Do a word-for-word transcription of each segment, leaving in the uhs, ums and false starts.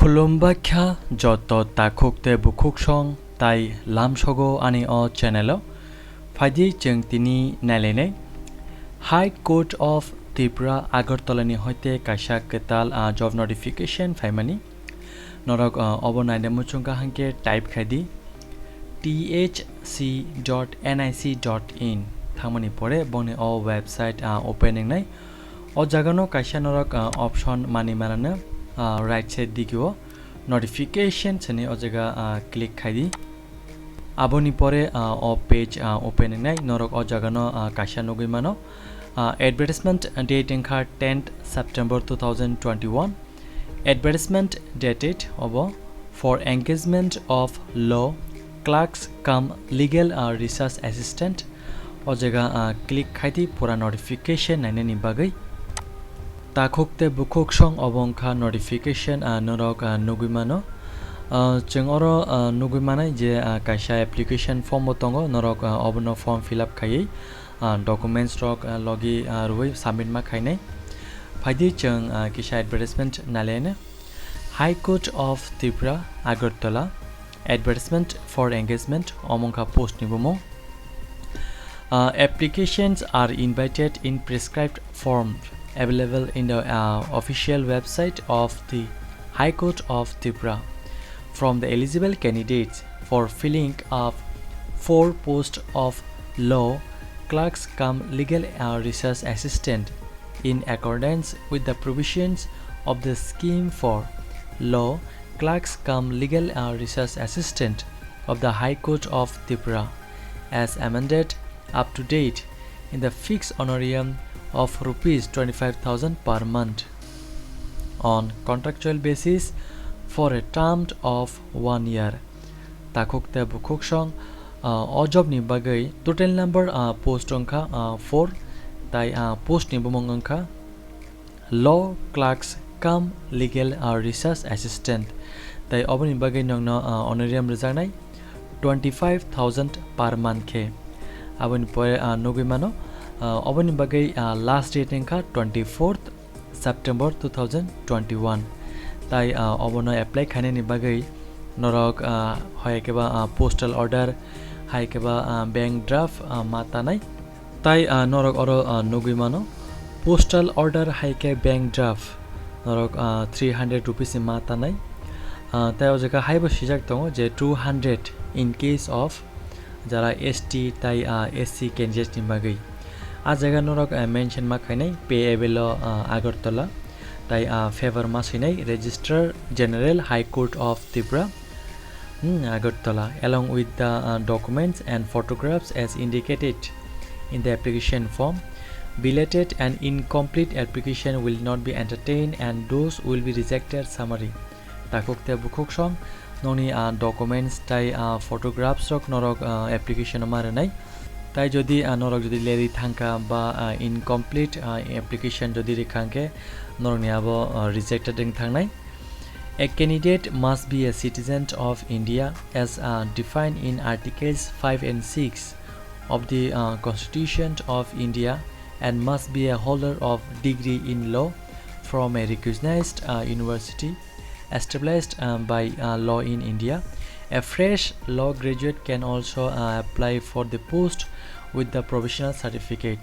Khulumbaikha joto takhuk tei bukhuksong tai lamsogo ani o channel o. Phaidi chwng tini nailainai. High Court of Tripura Agartala ni hoite kaisa kwtal, ah, job notification phaimani. Norok, ah, obo naina muchungkha hwnkhe type khaidi T H C dot N I C dot in. Thangmani pore bongni o website, ah, open wngnai. O jagano kaisa norok, ah, option manwi manano, ah, right side digio notification sini o jaga, ah, click khaidi. Aboni pore, ah, o page, ah, open wngnai, norok o jagano, ah, kaisa nugwi mano. Ah, advertisement date wngkha tenth September two thousand twenty-one. Advertisement dated obo for engagement of law clerks cum legal, ah, research assistant. O jaga, ah, click khaidi pura notification nainani bagwi. Takhuk tei bukhuksong obo wngkha notification, ah, norok, ah, nugwi mano. Ah, chwng oro, ah, nugwi manai je, ah, kaisa application form bo tongo, norok, ah, obono form fill up khaiwi, ah, documents rok, ah, logi, ah, rwui submit ma khainai. Phaidi chwng, ah, kisa advertisement nailaina. High Court of Tripura, Agartala, advertisement for engagement, omo wngkha post ni bumung. Uh, applications are invited in prescribed form available in the, uh, official website of the High Court of Tripura. From the eligible candidates for filling of four post of law clerks cum legal, uh, research assistant in accordance with the provisions of the scheme for law clerks cum legal, uh, research assistant of the High Court of Tripura as amended up to date in the fixed honorarium of rupees twenty-five thousand per month on contractual basis for a term of one year. Takhuk tei bukhuksong, ah, o job ni bagwi total number, ah, post wngkha, ah, four, tai, ah, post ni bumung wngkha Law Clerks cum Legal, ah, Research Assistant, tai oboni bagwi nokno, ah, honorarium rwjaknai twenty-five thousand per month khe. Aboni pore, ah, nugwi mano, ah, oboni bagwi, ah, last date wngkha twenty-fourth September two thousand twenty-one. Tai, ah, obono apply khainani bagwi norok, ah, hai khe ba, ah, postal order, hai khe ba, ah, bank draft, ah, ma tanai. Tai, ah, norok oro, ah, nugwi mano, postal order hai khe bank draft norok, ah, three hundred rupees ni ma tanai. Ah, tai o jaga hai bo swijak tongo je two hundred in case of jara S T tai, ah, S C candidate ni bagwi. Ah jaga norok, ah, mention ma khainai payable o, ah, Agartala tai, ah, favor ma swinai Registrar General High Court of Tripura, hmm, Agartala, along with the, ah, documents and photographs as indicated in the application form. Belated and incomplete application will not be entertained and those will be rejected summary. Takhuk tei bukhuksong nokni, ah, documents tai, ah, photographs rok norok, ah, application o ma rwnai. Tai jodi, ah, norok jodi leri thangkha ba, ah, incomplete, ah, application jodi rikha hwnkhe norokni abo, ah, rejected wng thangnai. A candidate must be a citizen of India as, ah, defined in Articles five and six of the, ah, Constitution of India and must be a holder of degree in law from a recognized, ah, university established, uh, by, uh, law in India. A fresh law graduate can also, uh, apply for the post with the provisional certificate.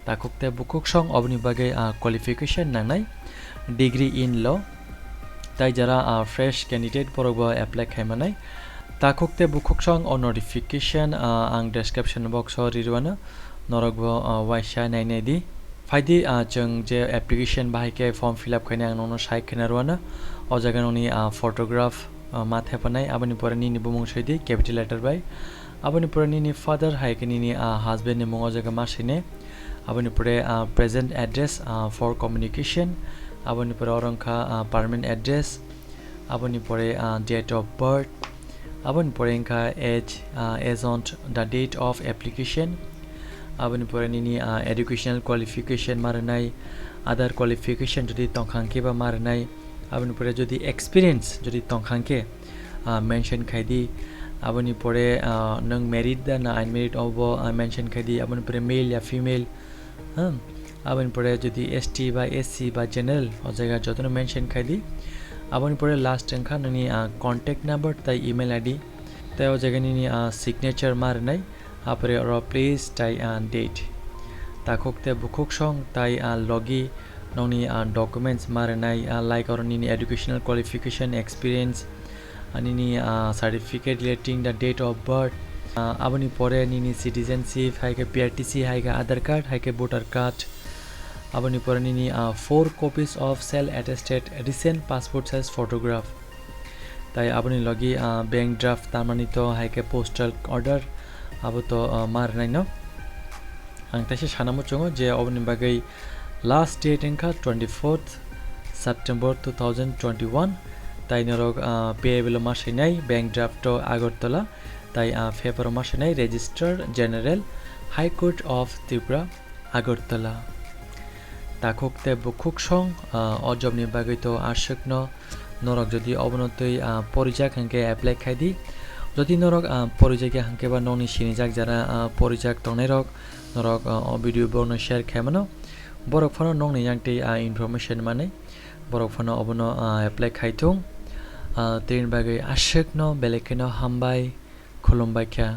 Takhuk tei bukhuksong oboni bagwi, uh, qualification nangnai degree in law. Tai jara, uh, fresh candidate borok bo apply khaimanai. Takhuk tei bukhuksong o notification, uh, ang description box o rirwano norok bo, uh, waisa nainai di. Phaidi, ah, chwng je application bahai khe form fill up khainai ang nokno sai khwna rwano. O jaga nokni, ah, photograph, ah, ma thepanai, aboni pore nini bumung soi di capital letter bai. Aboni pore nini father hai khe nini, ah, husband ni mung o jaga ma sine. Aboni pore, ah, present address, ah, for communication. Aboni pore oro wngkha, ah, permanent address. Aboni pore, ah, date of birth. Aboni pore wngkha age, ah, as on the date of application. Aboni pore nini, ah, educational qualification ma rwnai, other qualification jodi tongkha hwnkhe ba ma rwnai. Aboni pore jodi experience jodi tongkha hwnkhe, ah, mention khai di. Aboni pore, ah, nwng married da na unmarried obo, ah, mention khai di. Aboni pore male ya female, hmm, aboni pore jodi S T ba S C ba general, o jaga jotono mention khai di. Aboni pore last wngkha nini, ah, contact number tai email I D. Tai o jaga nini, ah, signature ma rwnai, apore oro please tai, ah, date. Takhuk tei bukhuk song tai, ah, logi nokni, ah, documents ma rwnai, ah, like oro nini educational qualification, experience, ah, nini, ah, certificate relating the date of birth, ah, aboni pore nini citizenship, hai khe P R T C, hai khe Aadhaar card, hai khe voter card, aboni pore nini, ah, four copies of self attested recent passport size photograph. Tai aboni logi, ah, bank draft, tamani to hai khe postal order, abo to, ah, ma rwnai no. Ang teisa sana muchungo je oboni bagwi last date wngkha twenty-fourth September two thousand twenty-one. Tai norok, ah, payable ma swinai bank draft to Agartala, tai, ah, paper ma swinai Registrar General, High Court of Tripura, Agartala. Takhuk tei bukhuk song, ah, o job ni bagwi to aswkno norok jodi obono twi, ah, porijak hwnkhe apply khai di. Jodi norok, ah, porijak ya hwnkhe ba nokni sinijak jara, ah, porijak tongnai rok norok, ah, o video bono share khai mano. Borok phano nokni yang twi, ah, information mani borok phano obono, ah, apply khai thung. Ah, tini bagwi aswkno belai kheno hambai, khulumbai kha.